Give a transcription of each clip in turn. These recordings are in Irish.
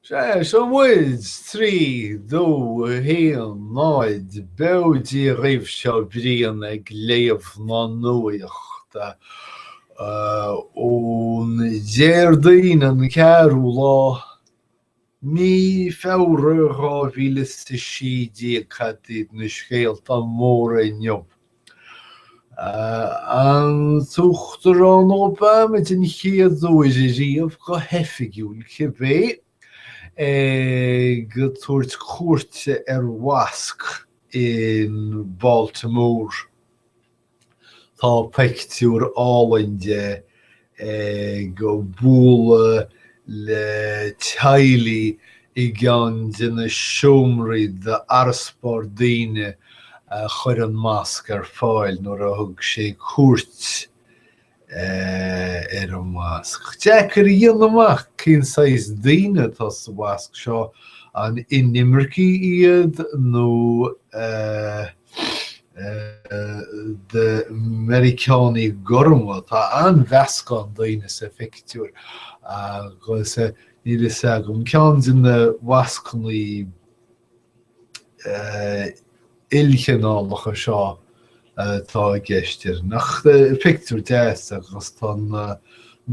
Sea, seo muid, 3, 2, 1, 0, Beo Dia dhaoibh, seo Brian ag léamh na nuachta ón Déardaoin an ceathrú lá Mí Feabhra 2016 Cad iad na scéalta móra inniu? An tUachtarán Obama den chéad uair ariamh, go hoifigiúil cibé, ag tabhairt cuairte ar mhosc in Baltimore. Tá pictiúr álainn de ag bualadh le teaghlaigh i gceann de na seomraí d'fharasbarr daoine a chuir an mosc ar fáil nuair a thug sé cuairt ar an mosc. Deacair a dhéanamh amach cén saghas daoine atá sa mhosc seo, an inimircigh iad nó de Mheiriceánaigh gorma. Tá an-mheascán daoine sa phictiúr agus níl a fhios agam, ceann de na moscanna ilchineálacha seo atá i gceist air. Ach pictiúr deas agus tá na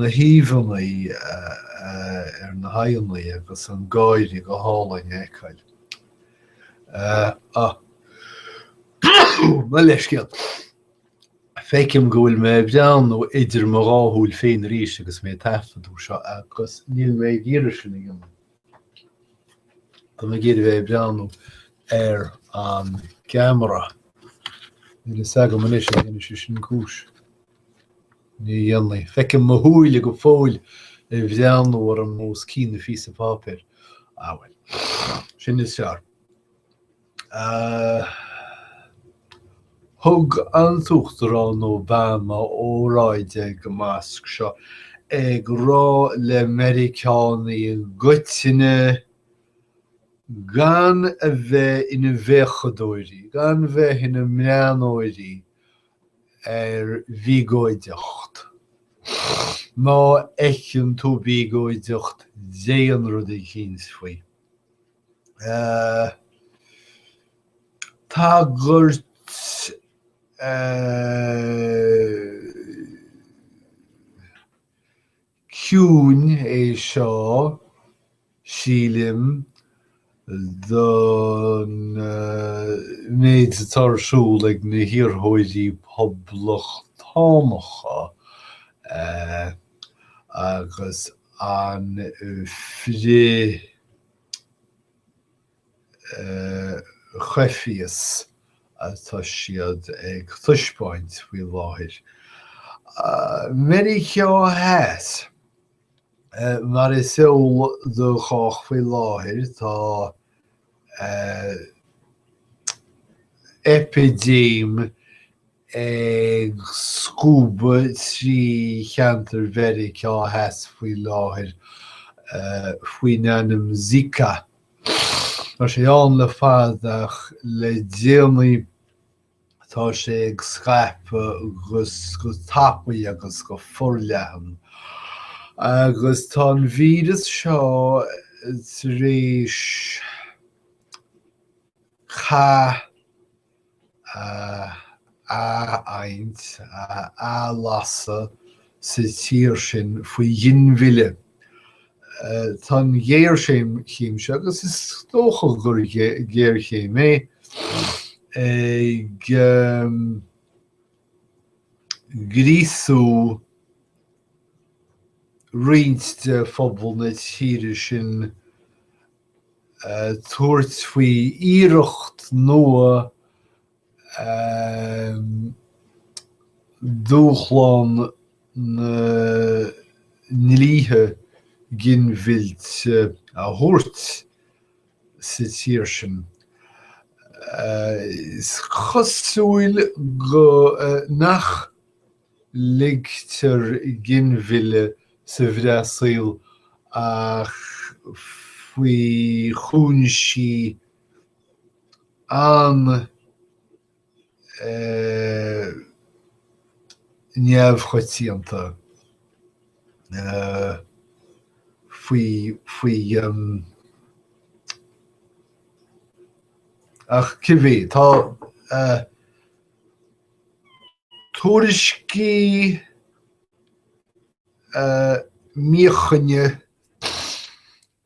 híomhánna ar na haghaidheanna agus an gáire go hálainn a fheiceáil. Mo leithscéal. Feicim go bhfuil mé ag breathnú idir mo dhá shúil féin arís agus mé ag taifeadadh seo agus níl mé ag iarraidh sin a dhéanamh. Tá mé ag iarraidh bheith ag breathnú ar an gceamara. Níl a fhios agam anois an ndéanfaidh sé sin cúis. Ní dhéanfaidh. Feicim mo shúile go fóill ag breathnú orm os cionn an phíosa páipéir. Ah bhuel. Sin is fearr. Thug an tUachtarán Obama óráid ag an mosc seo ag rá le Meiriceánaigh i gcoitinne gan a bheith ina bhféachadóirí, gan bheith ina mbreathnóirí ar bhiogóideacht. Má fheiceann tú biogóideacht, déan rud eicínt faoi. Tagairt ciúin é seo, sílim, don méid atá ar siúl ag na hiarrthóirí poblachtánacha agus an frith choimhthíos atá siad ag taispeáint faoi láthair. Meiriceá Theas, mar is eol do chách faoi láthair, tá eipidéim ag scuabadh trí cheantar Mheiriceá Theas faoi láthair faoin ainm Zika. Tá sé ann le fada ach le déanaí tá sé ag scaipeadh go tapaidh agus go forleathan. Agus tá an víreas seo tar éis cath a athadhaint, a athlasadh sa tír sin faoi ghinmhilleadh. Tá an ghéarchéim seo, agus is dócha gur géarchéim é, ag gríosú roinnt de phobal na tíre sin tabhairt faoi iarracht nua dúshlán na ndlíthe ginmhillte a thabhairt sa tír sin. Is cosúil go nach ligtear ginmhilleadh sa Bhrasaíl ach faoi chúinsí an-neamhchoitianta, faoi faoi. Ach cibé, tá tuairiscí míochaine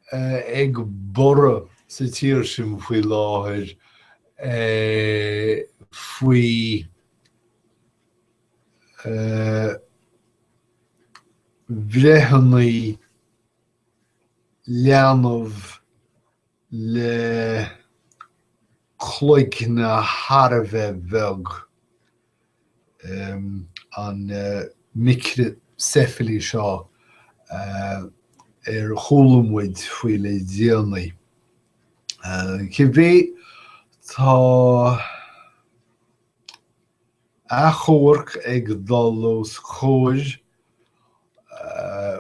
ag borradh sa tír sin faoi láthair faoi bhreitheanna leanbh le cloigne thar a bheith beag. an micreacephaly seo ar chuala muid faoi le déanaí. Cibé, tá achomharc ag dul os comhair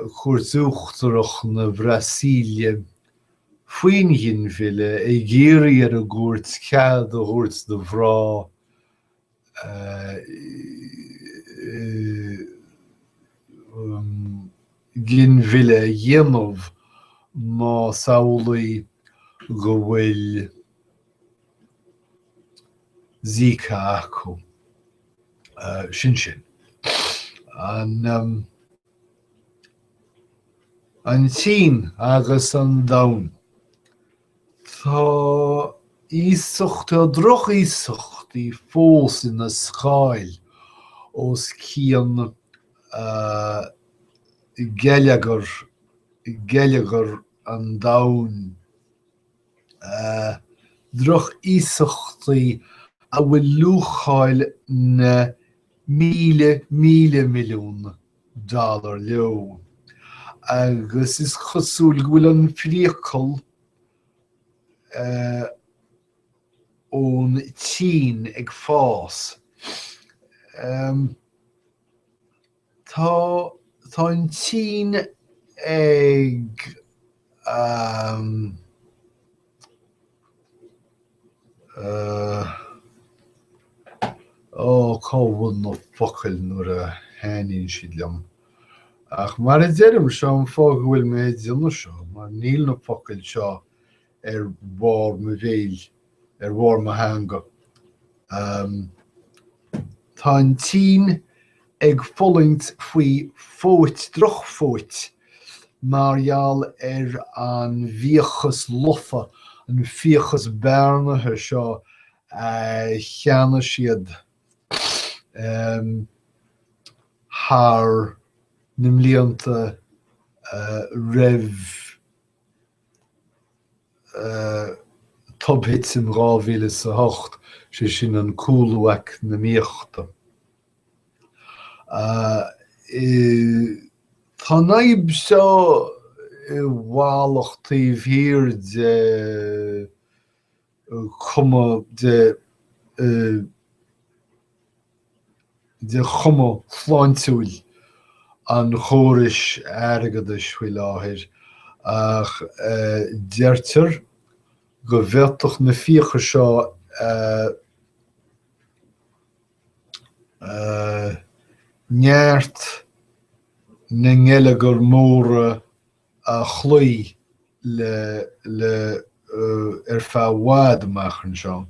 Chúirt Uachtarach na Brasaíle faoin ghinmhilleadh, ag iarraidh ar an gcúirt cead a thabhairt do mhná ginmhilleadh a dhéanamh más amhlaidh go bhfuil Zika acu. Sin sin. An tSín agus an domhan. Tá iasacht, tá droch-iasachtaí fós ina scáil os cionn geilleagar, geilleagar an domhain. Droch-iasachtaí a bhfuil luacháil na míle míle milliún dollar leo, agus is cosúil go bhfuil an priacal ón tSín ag fás. Tá tá an tSín ag Ó, cá bhfuil na focail nuair a thaitníonn siad liom? Ach mar a deirim, seo an fáth go bhfuil mé ag déanamh seo, mar níl na focail seo ar bharr mo bhéil, ar bharr mo theanga. Tá an tSín ag fulaingt faoi phóit, drochphóit, mar gheall ar an bhfiachas lofa, an fiachas bearnaithe seo a cheannaigh siad thar na mblianta roimh tobthitim 2008, sé sin an cúlú eacnamaíochta. Tá an fhadhb seo i bhfalach taobh thiar de chuma de de chuma shláintiúil an chórais airgeadais faoi láthair, ach deirtear go bhféadfadh na fiacha seo neart na ngeilleagar móra a chloí le le ar feadh i bhfad amach anseo.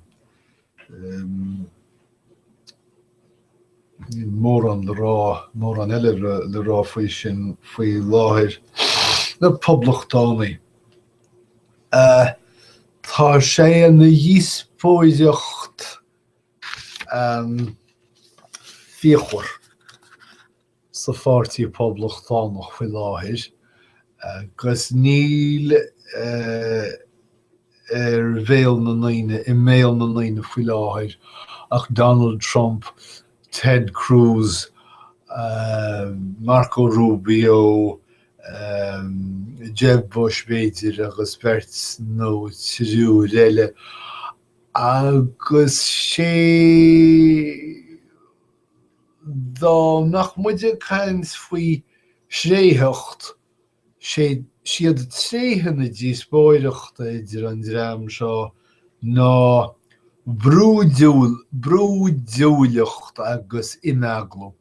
Níl mórán le rá, mórán eile le rá faoi sin faoi láthair. Na Poblachtánaigh. Tá sé ina dhíospóireacht fíochmhar. sa Pháirtí Poblachtánach faoi láthair agus níl ar bhéal na ndaoine, i mbéal na ndaoine faoi láthair ach Donald Trump, Ted Cruz, Marco Rubio, Jeb Bush b'fhéidir agus beirt nó triúr eile agus sé Dá mbeadh muid ag caint faoi thréitheacht, siad tréithe na díospóireachta idir an dream seo ná brúidiúlacht agus imeaglú.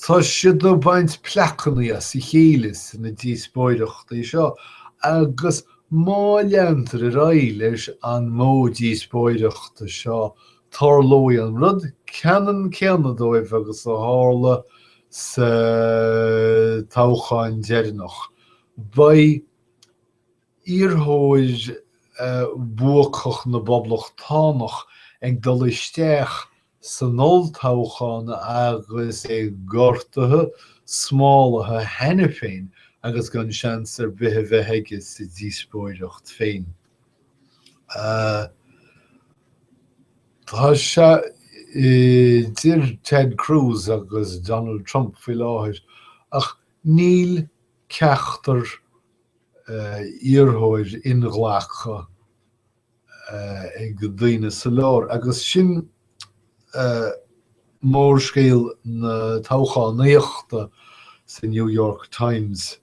Tá siad ag baint plaiceanna as a chéile sna díospóireachtaí seo agus. Má leantar ar aghaidh leis an modh díospóireachta seo, tarlóidh an rud ceannann céanna dóibh agus a tharla sa toghchán deireanach. Beidh iarrthóir buacach na bPoblachtánach ag dul isteach san olltoghchán agus é gortaithe, smálaithe cheana féin agus gan seans ar bith a bheith aige sa díospóireacht féin. Tá sé idir Ted Cruz agus Donald Trump faoi láthair ach níl ceachtar iarrthóir inghlactha ag daoine sa lár. Agus sin mórscéal na toghchánaíochta sa New York Times,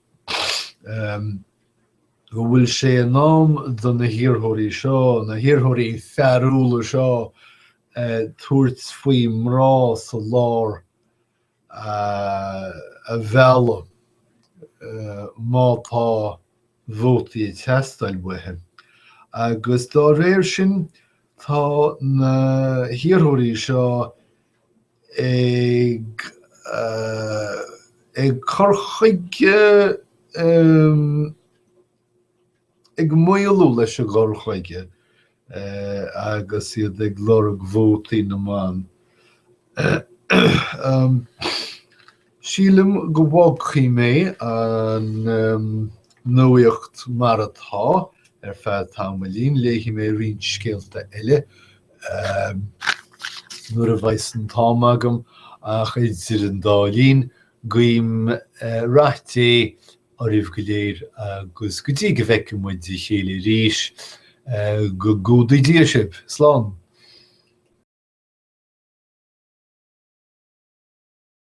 go bhfuil sé in am do na hiarrthóirí seo, na hiarrthóirí fearúla seo, tabhairt faoi mná sa lár a mhealladh má tá vótaí ag teastáil uathu. Agus dá réir sin, tá na hiarrthóirí seo ag ag cur chuige ag maolú leis an gcur chuige agus iad ag lorg vótaí na mban. Sílim go bhfágfaidh mé an nuaíocht mar atá ar feadh tamaillín. Léifidh mé roinnt scéalta eile nuair a bheidh an t-am agam ach idir an dá linn, guím rath Dé oraibh go léir agus go dtí go bhfeicfidh muid a chéile arís, go gcumhdaí Dia sibh. Slán.